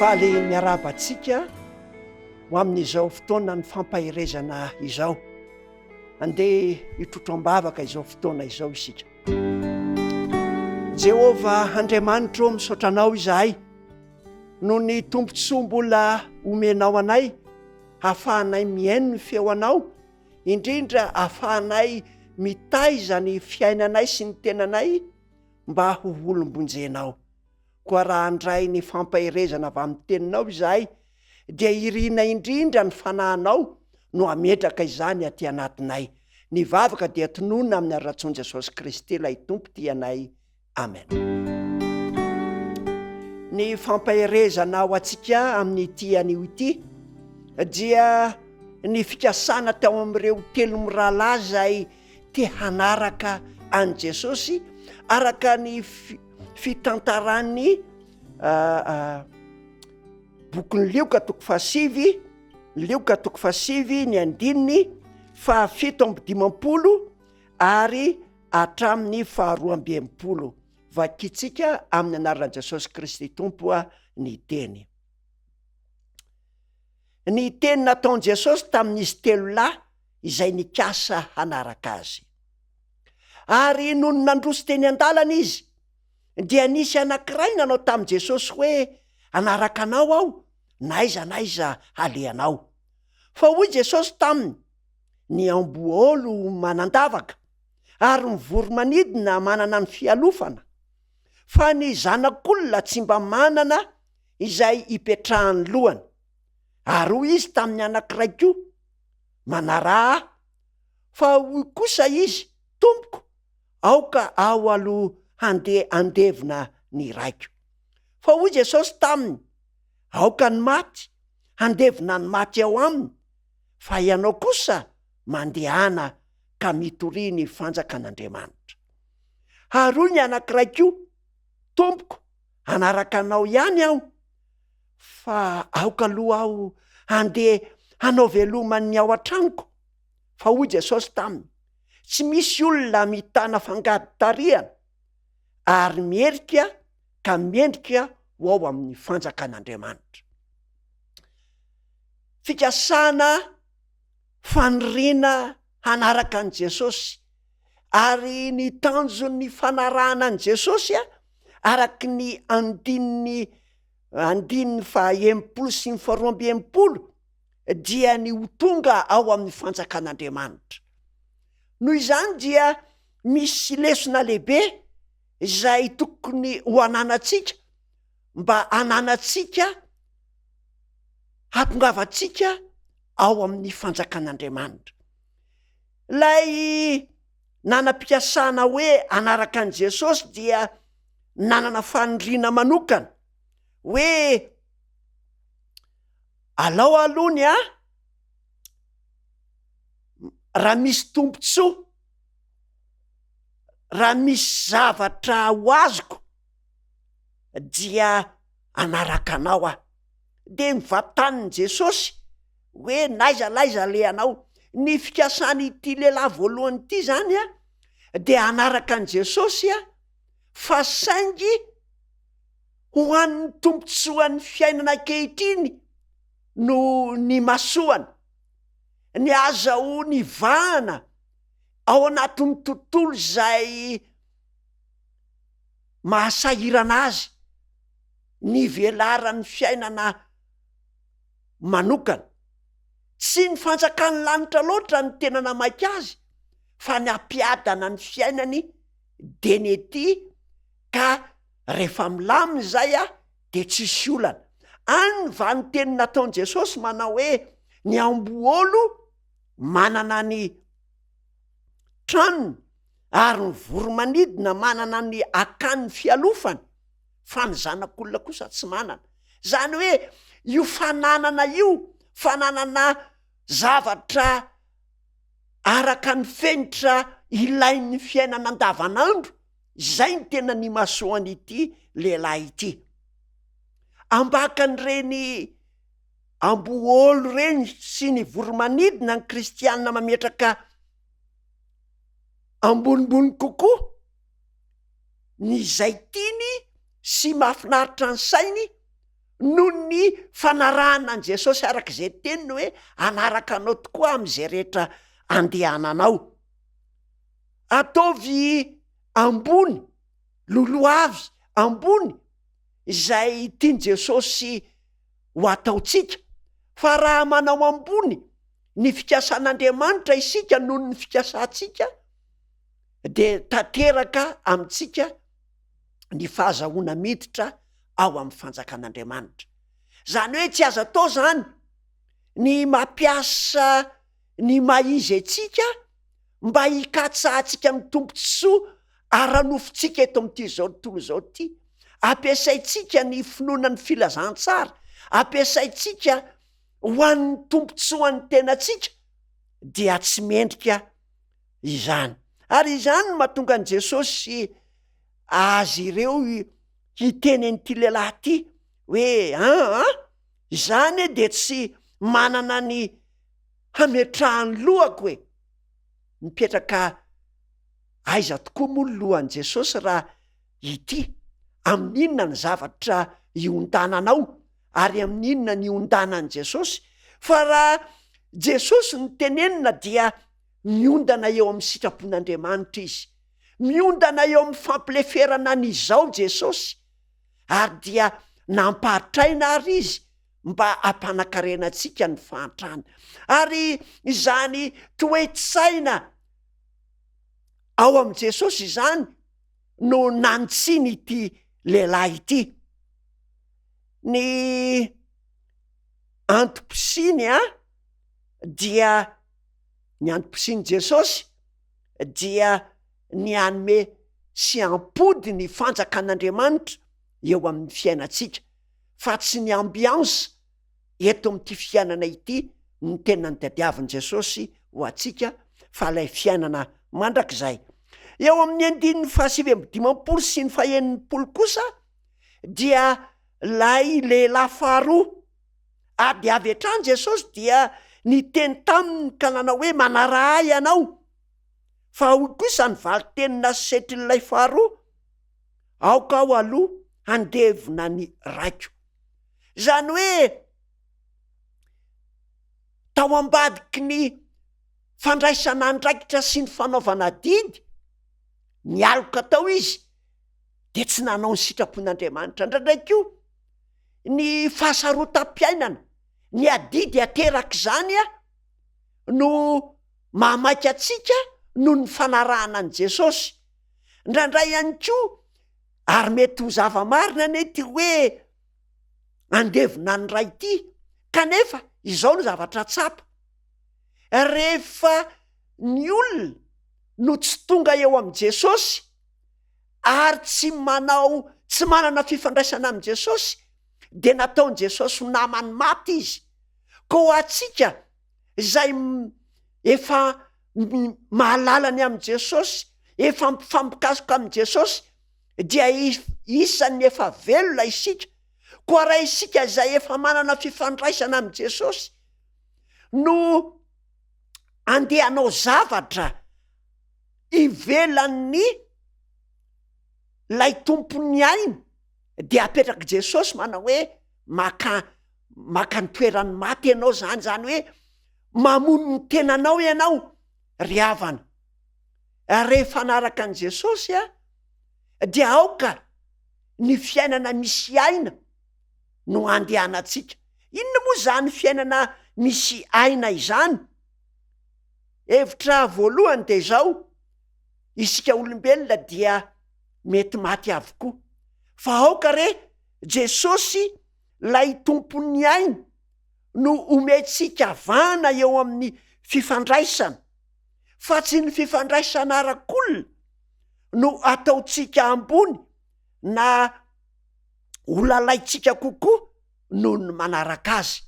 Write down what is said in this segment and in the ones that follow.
Faly miarahaba antsika ho amin'izao fotoanan'ny fampaherezana izao. Andeha hitrotro am-bavaka izao fotoana izao isika. Jehovah Andriamanitro ô, misaotra Anao izahay noho ny tombontsoa mbola omenao anay hahafahanay mihaino ny feo Anao, indrindra hahafahanay mitaiza ny fiainanay sy ny tenanay mba ho olom-bonjenao. Koa raha handray ny fampaherezana avy amin'ny Teninao izahay, dia irina indrindra ny Fanahinao no hametraka izany aty anatinay. Ny vavaka dia tononina amin'ny Aratsoan'i Jesosy Kristy ilay Tompo tia anay. Amen. Ny fampaherezana ho antsika amin'ity anio ity dia ny fikasana tao amin'ireo telo mirahalahy izay te hanaraka an'i Jesosy araka ny fitantaran'ny bokin'i Lioka toko fahasivy, Lioka toko fahasivy ny andininy fahafito amby dimampolo ary hatramin'ny faharoa amby enimpolo. Vakintsika amin'ny anaran'i Jesosy Kristy Tompo ny teny. Ny teny nataon'i Jesosy tamin'izy telo lahy izay nikasa hanaraka azy. Ary nony nandroso teny an-dalana izy, dia nisy anankiray nanao tamin'i Jesosy hoe, Hanaraka anao aho, na aiza na aiza halehanao. Fa hoy Jesosy taminy, Ny amboaolo manan-davaka, ary ny voro-manidina manana ny fialofana, fa ny Zanak'olona tsy mba manana izay hipetrahan'ny lohany. Ary hoy izy tamin'ny anankiray koa, Manaraha ahy. Fa hoy kosa izy, Tompoko, aoka aho aloha handeha handevina ny raiko. Fa hoy Jesosy taminy, Aoka ny maty handevina ny maty ao aminy, fa ianao kosa mandehana ka mitoria ny fanjakan'Andriamanitra. Ary hoy ny anankiray koa, Tompoko, hanaraka anao ihany aho, fa aoka aloha aho handeha hanao veloma ny ao an-tranoko. Fa hoy Jesosy taminy, Tsy misy olona mitana fangady tarihana ary miherika ka mendrika ho ao amin'ny fanjakan'Andriamanitra. Fikasana faniriana hanaraka an'i Jesosy ary ny tanjon'ny fanarahana an'i Jesosy araky ny andininy andininy faha 60 sy ny faharoa amby 60 dia ny ho tonga ao amin'ny fanjakan'Andriamanitra. Noho izany dia misy lesona lehibe izay tokony ho ananantsika mba hananantsika hatongavantsika ao amin'ny fanjakan'Andriamanitra. Ilay nanam-pikasana hoe hanaraka an'i Jesosy dia nanana faniriana manokana hoe Alao aloha ny ahy raha misy tombontsoa, raha misy zavatra ho azoko dia hanaraka anao aho. De novantanin'i Jesosy hoe n'aiza n'aiza alehanao. Ny fikasan'ity lehilahy voalohany ity zany a de hanaraka an'i Jesosy a fa saingy ho an'ny tombontsoan'ny fiainana ankehitriny no nimasoana, ny azahoany vahana ao anatin'ny tontolo izay mahasahirana azy ny velaran'ny fiainana manokana. Tsy ny fanjakan'ny lanitra loatra no tena namaika azy fa ny hampiadana ny fiainany dia ny ety ka Rehefa milamina izay dia tsisy olana. Any ny vanin-teny nataon'i Jesosy manao hoe ny amboolo manana ny tranony ary ny voro-manidina manana ny akany fialofany fa ny zanak'olona kosa tsy manana. Izany hoe io fananana io, fananana zavatra araka ny fenitra ilain'ny fiainana andavanandro, Izay no tena nimasoan'ity lehilahy ity. Ambakan'ireny amboholo ireny sy ny voromanidina ny kristianina mametraka ambonimbony kokoa ny izay tiany sy mahafinaritra ny sainy. noho ny fanarahana an'i Jesosy araka izay teniny hoe hanaraka anao tokoa amin'izay rehetra andehananao. Ataovy ambony, lolohavy ambony izay tian'i Jesosy ho ataontsika, fa raha manao ambony ny fikasan'Andriamanitra isika noho ny fikasantsika dia tanteraka amintsika ny fahazahoana miditra ao amin'ny fanjakan'Andriamanitra. Izany hoe tsy azo atao izany ny mampiasa ny maha izy antsika mba hikatsahantsika ny tombontsoa ara-nofontsika eto amin'ity izao tontolo izao ity. Ampiasaintsika ny finoana ny filazantsara, ampiasaintsika ho an'ny tombontsoan'ny tenantsika dia tsy mendrika izany. Ary izany no mahatonga an'i Jesosy azy ireo hiteny an'ity lehilahy ity hoe aa izany dia tsy manana ny hametrahan'ny lohako e! Mipetraka aiza tokoa moa ny lohan'i Jesosy raha ity? Amin'inona ny zavatra iondananao ary amin'inona ny iondanan'i Jesosy? Fa raha Jesosy no tenenina dia miondana eo amin'ny sitrapon'Andriamanitra izy. Miondana eo amin'ny fampileferana ny izao Jesosy ary dia nampahatraina ary izy mba hampanakarena antsika ny fahantrana. Ary izany toe-tsaina ao amin'i Jesosy izany no nantsiny ity lehilahy ity. Ny antom-pisiany a dia ny antom-pisian'i Jesosy dia ny hanome sy hampody ny fanjakan'Andriamanitra eo amin'ny fiainantsika fa tsy ny ambiance eto amin'ity fiainana ity no tena notadiavin'i Jesosy ho antsika fa ilay fiainana mandrakizay. Eo amin'ny andininy faha-59 sy ny faha-60 kosa dia ilay lehilahy faharoa ary dia avy hatrany Jesosy dia niteny taminy ka nanao hoe manaraha ahy ianao. Fa hoy kosa ny valin-teny nasetrin'ilay faharoa, aoka aho aloha handevona ny raiko. Izany hoe tao ambadiky ny fandraisana andraikitra sy ny fanaovana adidy, nialoka tao izy dia tsy nanao ny sitrapon'Andriamanitra. Indraindray koa ny fahasarotam-piainana, ny adidy aterak'izany no mahamaika antsika noho ny fanarahana an'i Jesosy. Indraindray ihany koa, ary mety ho zava-marina anie ity hoe andevona ny ray ity, kanefa izao no zavatra tsapa, rehefa ny olona no tsy tonga eo amin'i Jesosy ary tsy manao, tsy manana fifandraisana amin'i Jesosy, dia nataon'i Jesosy ho naman'ny maty izy. Koa antsika izay efa mahalala ny amin'i Jesosy, efa mifampikasoka amin'i Jesosy, dia isan'ny efa velona isika. Koa raha isika izay efa manana fifandraisana amin'i Jesosy no andeha hanao zavatra ivelan'ny lay tompon'ny aina, dia apetrak'i Jesosy manao hoe maka maka ny toeran'ny maty ianao zany, zany hoe mamono ny tenanao ianao ry havana. Rehefa hanaraka an'i Jesosy a, dia aoka ny fiainana misy aina no andehanantsika. Inona moa izany fiainana misy aina izany? Hevitra voalohany dia izao, isika olombelona dia mety maty avokoa. Fa aoka re Jesosy lay tompon'ny aina no omentsika vahana eo amin'ny fifandraisana, fa tsy ny fifandraisana arak'olona no ataontsika ambony na ho lalaintsika kokoa noho ny manaraka azy.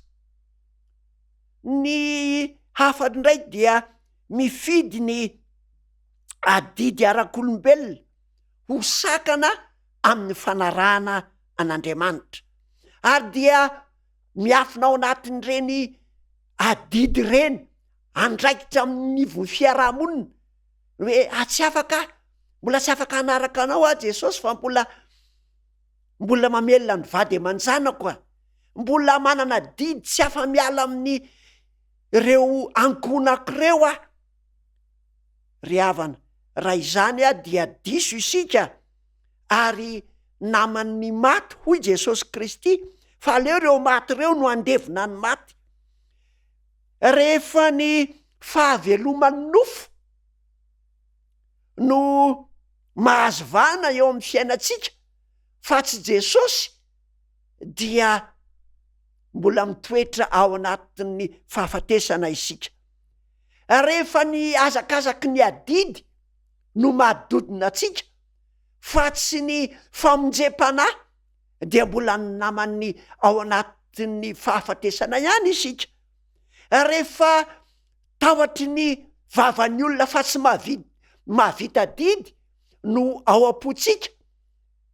Ny hafa indray dia mifidy ny adidy arak'olombelona ho sakana amin'ny fanarahana an'Andriamanitra, ary dia miafina ao anatin'ireny adidy ireny, andraikitra amin'ny ivon'ny fiarahamonina, hoe ah tsy afaka aho, mbola tsy afaka hanaraka anao aho Jesosy fa mbola mbola mamelona ny vady aman-janako aho. Mbola manana adidy tsy afa-miala amin'ny ireo ankohonako ireo aho. Ry havana, raha izany dia diso isika ary naman'ny maty hoy Jesosy Kristy fa aleo ireo maty ireo no handevina ny maty. Rehefa ny fahaveloman'ny nofo no mahazo vahana eo amin'ny fiainantsika fa tsy Jesosy dia mbola mitoetra ao anatin'ny fahafatesana isika. Rehefa ny hazakazaky ny adidy no mahadodona antsika fa tsy ny famonjem-panahy dia mbola ny naman'ny ao anatin'ny fahafatesana ihany isika. Rehefa tahotry ny vavan'ny olona fa tsy mahavi- mahavita adidy no ao am-pontsika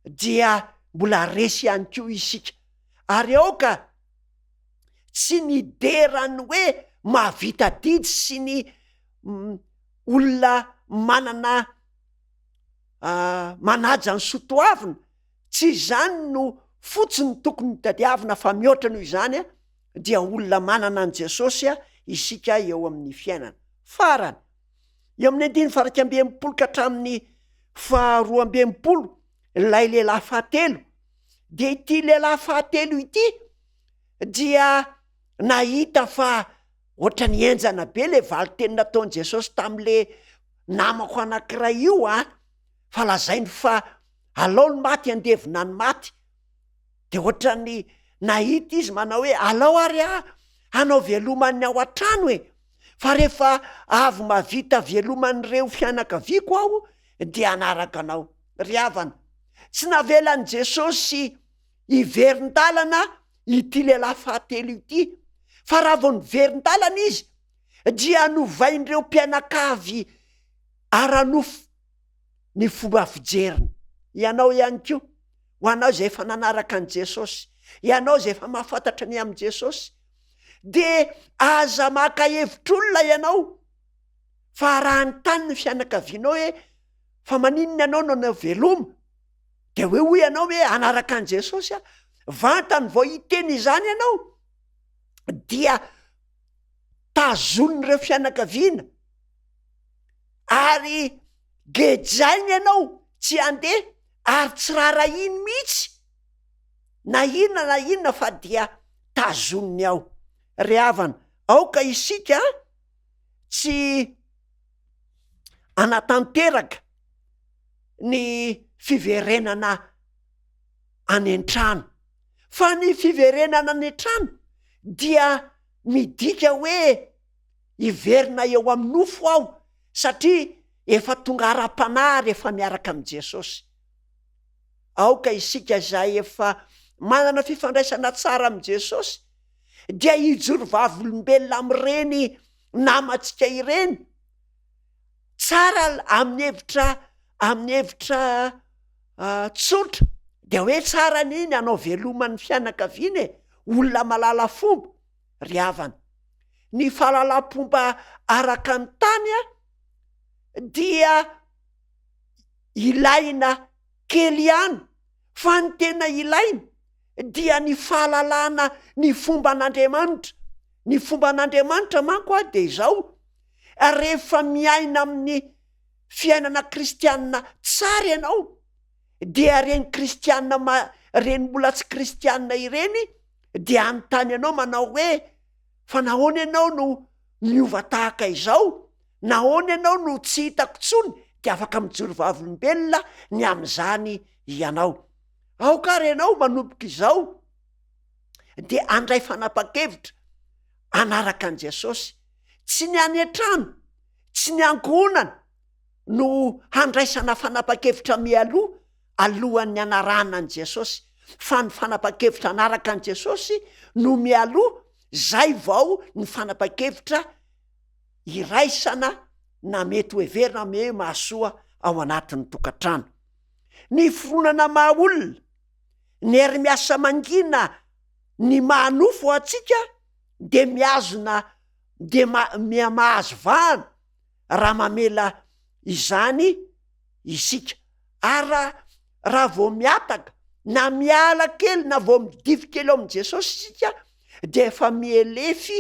dia mbola resy ihany koa isika. Ary aoka tsy ny hidera ny hoe mahavita adidy sy ny olona manana manaja ny soa toavina, tsy izany no fotsiny tokony hotadiavina fa mihoatra noho izany dia olona manana an'i Jesosy isika eo amin'ny fiainana. Farany, eo amin'ny andininy faha-61 ka hatramin'ny faha-62, ilay lehilahy fahatelo, dia ity lehilahy fahatelo ity dia nahita fa ohatran'ny henjana be le valin-teny nataon'i Jesosy tamin'le namako anankiray io an, fa lazainy fa alao ny maty handevina ny maty, de ohatran'ny nahita izy manao hoe alao ary aho hanao veloman'ny ao an-trano e, fa rehefa avy mahavita veloman'ireo fianakaviako aho dia hanaraka anao. Ry havana, tsy navelan'i Jesosy hiverin-dalana ity lehilahy fahatelo ity, fa raha vao niverin-dalana izy dia novain'ireo mpianakavy ara-nofo ny fomba fijeriny. Ianao ihany koa, ho anao izay efa nanaraka an'i Jesosy, ianao izay efa mahafantatra ny amin'i Jesosy, dia aza maka hevitr'olona ianao fa raha anontany ny fianakavianao hoe fa maninona ianao no hanao veloma, dia hoe hoy ianao hoe hanaraka an'i Jesosy aho, vantany vao hiteny izany ianao dia tazonin'ireo fianakaviana ary gejainy ianao tsy handeha ary tsy raharahiany mihitsy na inona na inona fa dia tazoniny ao. Ry havana, aoka isika tsy hanatanteraka ny fiverenana any an-trano, fa ny fiverenana any an-trano dia midika hoe hiverina eo amin'ny nofo aho satria efa tonga ara-panahy ary efa miaraka amin'i Jesosy. Aoka isika izay efa manana fifandraisana tsara amin'i Jesosy dia hijoro vavolombelona amin'ireny namantsika ireny, tsara amin'ny hevitra amin'ny hevitra tsotra dia hoe tsara anie ny hanao veloman'ny fianakaviana e, olona mahalala fomba ry havana. Ny fahalalam-pomba araka ny tany a dia ilaina kely ihany fa ny tena ilaina dia ny fahalalana ny fomban'Andriamanitra. Ny fomban'Andriamanitra manko a dia izao, rehefa miaina amin'ny fiainana kristianina tsara ianao dia ireny kristianina ma- ireny mbola tsy kristianina ireny dia hanontany anao manao hoe fa nahoana ianao no miova tahaka izao? Nahoana ianao no tsy hitako intsony? Dia afaka mijoro vavolombelona ny amin'izany ianao. Aoka ary ianao manomboka izao dia handray fanapan-kevitra hanaraka an'i Jesosy. Tsy ny any an-trano, tsy ny ankohonana no handraisana fanapan-kevitra mialoha alohan'ny hanarahana an'i Jesosy, fa ny fanapan-kevitra hanaraka an'i Jesosy no mialoha, zay vao ny fanapan-kevitra iraisana na mety ho heverina hoe mahasoa ao anatin'ny tokantrano. Ny fironana maha olona, ny hery miasa mangina ny maha nofo antsika dia mihazona dia miha mahazo vahana raha mamela izany isika. Ary raha raha vao mihataka. Na miala kely na vao midify kely ao amin'i Jesosy isika dia efa mihelefy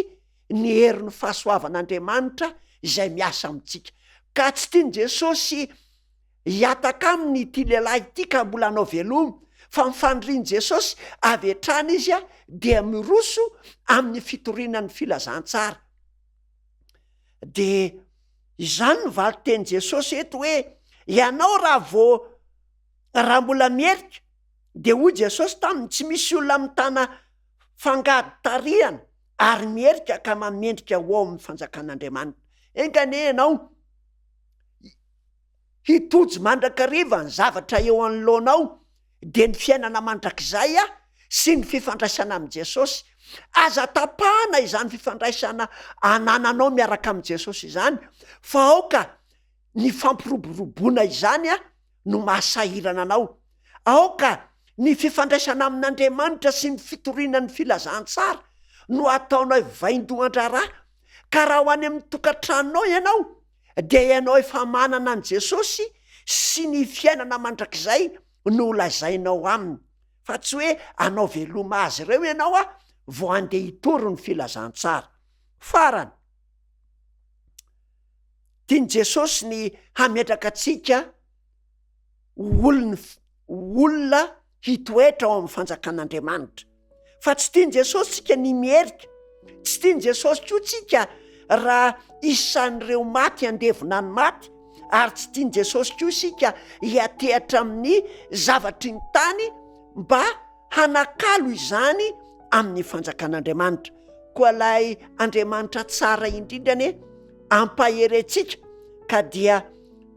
ny herin'ny fahasoavan'Andriamanitra izay miasa amintsika. Ka tsy tian'i Jesosy hihataka aminy ity lehilahy ity ka mbola hanao veloma, fa ny fanirian'i Jesosy avy hatrany izy dia miroso amin'ny fitoriana ny filazantsara. Dia izany no valin-tenin'i Jesosy eto hoe, ianao raha vao raha mbola miherika, dia hoy Jesosy taminy, tsy misy olona mitana fangady tarihana ary miherika ka mamendrika ho ao amin'ny fanjakan'Andriamanitra. Enga anie ianao hitojo mandrakariva ny zavatra eo anoloanao dia ny fiainana mandrakizay sy ny fifandraisana amin'i Jesosy. Aza tapahana izany fifandraisana anananao miaraka amin'i Jesosy izany fa aoka ny fampiroboroboana izany no mahasahirana anao. Aoka ny fifandraisana amin'Andriamanitra sy ny fitoriana ny filazantsara no ataonao vaindohan-draharaha, ka raha ho any amin'ny tokantranonao ianao dia ianao efa manana an'i Jesosy sy ny fiainana mandrakizay no holazainao aminy, fa tsy hoe hanao veloma azy ireo ianao vao handeha hitory ny filazantsara. Farany. Tian'i Jesosy ny hametraka antsika ho olony ho olona hitoetra ao amin'ny fanjakan'Andriamanitra. Fa tsy tian'i Jesosy tsika ny miherika, tsy tian'i Jesosy koa tsika raha isan'ireo maty handevona ny maty, ary tsy tian'i Jesosy koa isika hiatehatra amin'ny zavatry ny tany mba hanakalo izany amin'ny fanjakan'Andriamanitra. Koa ilay Andriamanitra tsara indrindra anie ampahery antsika ka dia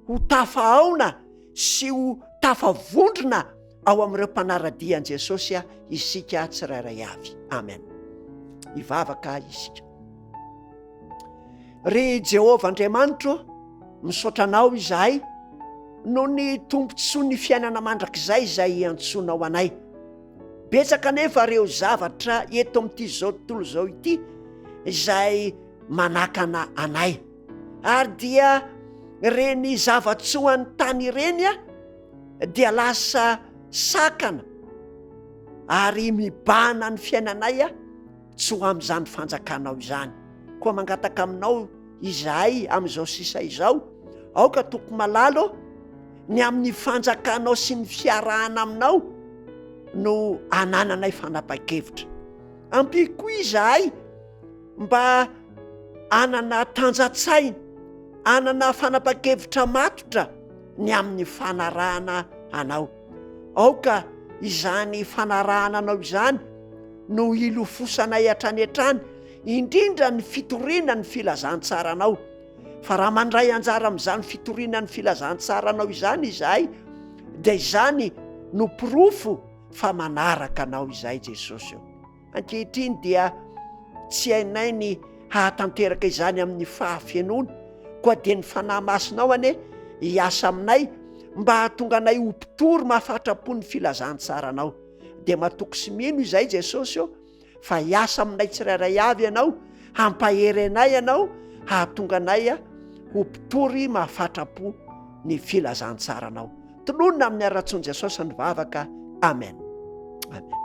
ho tafahaona sy ho tafavondrona ao amin'ireo mpanara-dia an'i Jesosy isika tsirairay avy. Amen. Hivavaka isika. Ry Jehovah Andriamanitro, misaotra anao izahay noho ny tombontsoa ny fiainana mandrakizay izay iantsoanao anay. Betsaka anefa ireo zavatra eto amin'ity izao tontolo izao ity izay manakana anay. Ary dia ireny zava-tsoan'ny tany ireny a dia lasa sakana ary mibahana ny fiainanay a tsy ho amin'izany fanjakanao izany. Koa mangataka aminao izahay amin'izao sisa izao, aoka Tompo malala ô, ny amin'ny fanjakanao sy ny fiarahana aminao no anananay fanapa-kevitra. Ampio koa izahay mba hanana tanjan-tsaina, hanana fanapa-kevitra matotra ny amin'ny fanarahana anao. Aoka izany fanarahana anao izany no hilofosanay hatrany hatrany, indrindra ny fitoriana ny filazantsaranao. Fa raha mandray anjara amin'izany fitoriana ny filazantsaranao izany izahay, dia izany no porofo fa manaraka anao izahay Jesosy ô. Ankehitriny dia tsy hainay ny hahatanteraka izany amin'ny fahafenoany, koa dia ny Fanahy Masinao anie hiasa aminay mba hahatonga anay ho mpitory mahafatra-po ny filazantsaranao. Dia matoky sy mino izahay Jesosy ô fa hiasa aminay tsirairay avy Ianao, hampahery anay Ianao, hahatonga anay ho mpitory mahafatra-po ny filazantsaranao. Tononina amin'ny aratsoan'i Jesosy ny vavaka. Amen. Amen.